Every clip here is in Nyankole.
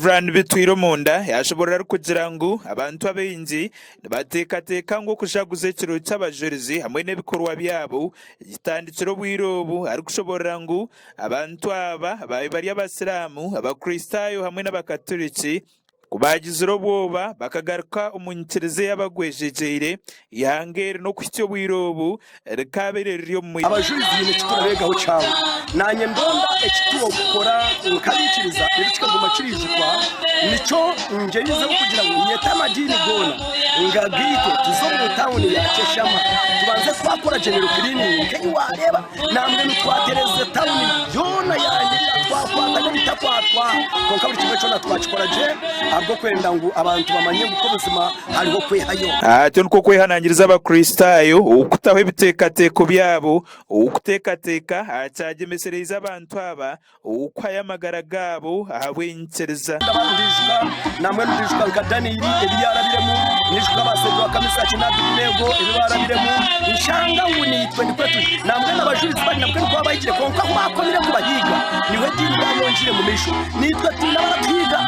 Rev. Bitwiromunda yashoborora arikugira ngu abantu abaingi nibateekateeka ngu okujaguza ekiro ky'abajurizi hamwe n'ebikorwa byabo kitandikire obwire obu arikushoborora ngu abantu aba baabaire bari Abasiraamu, Abakristaayo hamwe n'Abakaturiki Ku baagizire obwoba, bakagaruka omu nyikiriza ey'abagwejegyeire, eihanga eri n'okuhitsya obwire obu rikaabaire riri omu mwirima. Abajurizi baine eki turabeegaho kihango. Naanye ndonda eki turikukora nk'abaikiriza reero kikaguma kiriijukwa. Nikyo ngyerizeho kugira ngu nyete amadiini goona ngagaite tuze omu tauni ya Kyeshama tubanze twakora general cleaning nk'ei waareeba. Nambwenu twatereza etauni yoona yanyirira, twakwata n'ebitakwatwa, kwonka buri kimwe kyona twakikora gye ahabw'okwenda ngu abantu bamanye ngu kwo buzima hariho okwehayo. Atyo nikwo kwehanangiriza Abakristaayo okutaho ebiteekateeko byabo okuteekateeka aha kyagyemesereize abantu aba Okuhayo amagara gaabo ahabw'enyikiriza. Ndijuka nambwenu ndijuka nka Danieli ebi yaarabiremu, nyijuka ba Seduraka, Misaki na Abeedineego ebi baarabiremu, nshanga ngu naitwe nikwo turi. Nambwenu abajurizi bari nabwo nikwo baahikire, kwonka ahu baakomire kubahiiga niho ediini yaayongyeire omu maisho. Naitwe twine abaratuhiiga,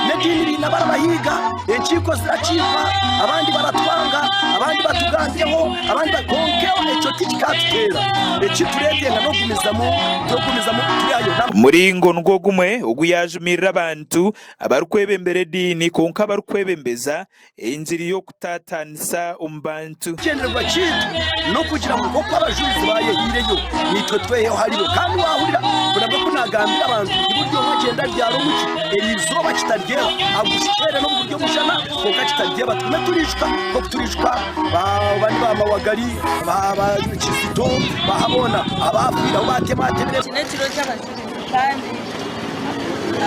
n'ediini baine abarabahiiga, enkiiko zirakiikwa, abandi baratwanga, abandi batugambireho, abandi ba kwonka ekyo tikikaatuteera. Eki tureetenga n'okugumizamu Turikugumizamu turi ayo. Omuringo nigwo gumwe ogu yaajumirira abantu abarikwebembera ediini kwonka abarikwebembeza engiri y'okutaataanisa omu bantu. Ekigyendererwa kyaitu n'okugira ngu nk'oku Abajurizi baayehaireyo, naitwe tweheho haribo. Kandi waahurira ngu nabwo ku naagambira abantu nti buri omwe agyende abyare omuki, eri izooba kitaryeba, agusheere n'omu buryo omushana, kwonka kitaryeba. Tugume turiijuka nk'oku turiijuka bani ba Mawagari, ba Kizito, baha boona abaafiire ahu baatematebire. Eki n'ekiro ky'abajurizi kandi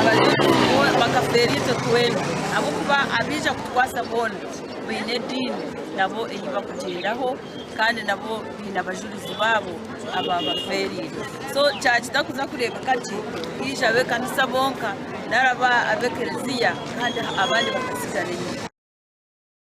abajurizi bakafeera itwe twena ahabw'okuba abaija kutukwasa boona baine ediini nabo ei bakugyendaho kandi nabo baine abajurizi baabo ababafeereire. So kyakitakuza kureebeka gye haija ab'ekanisa bonka nari ab'ekereziya kandi abandi bakatsigara enyima.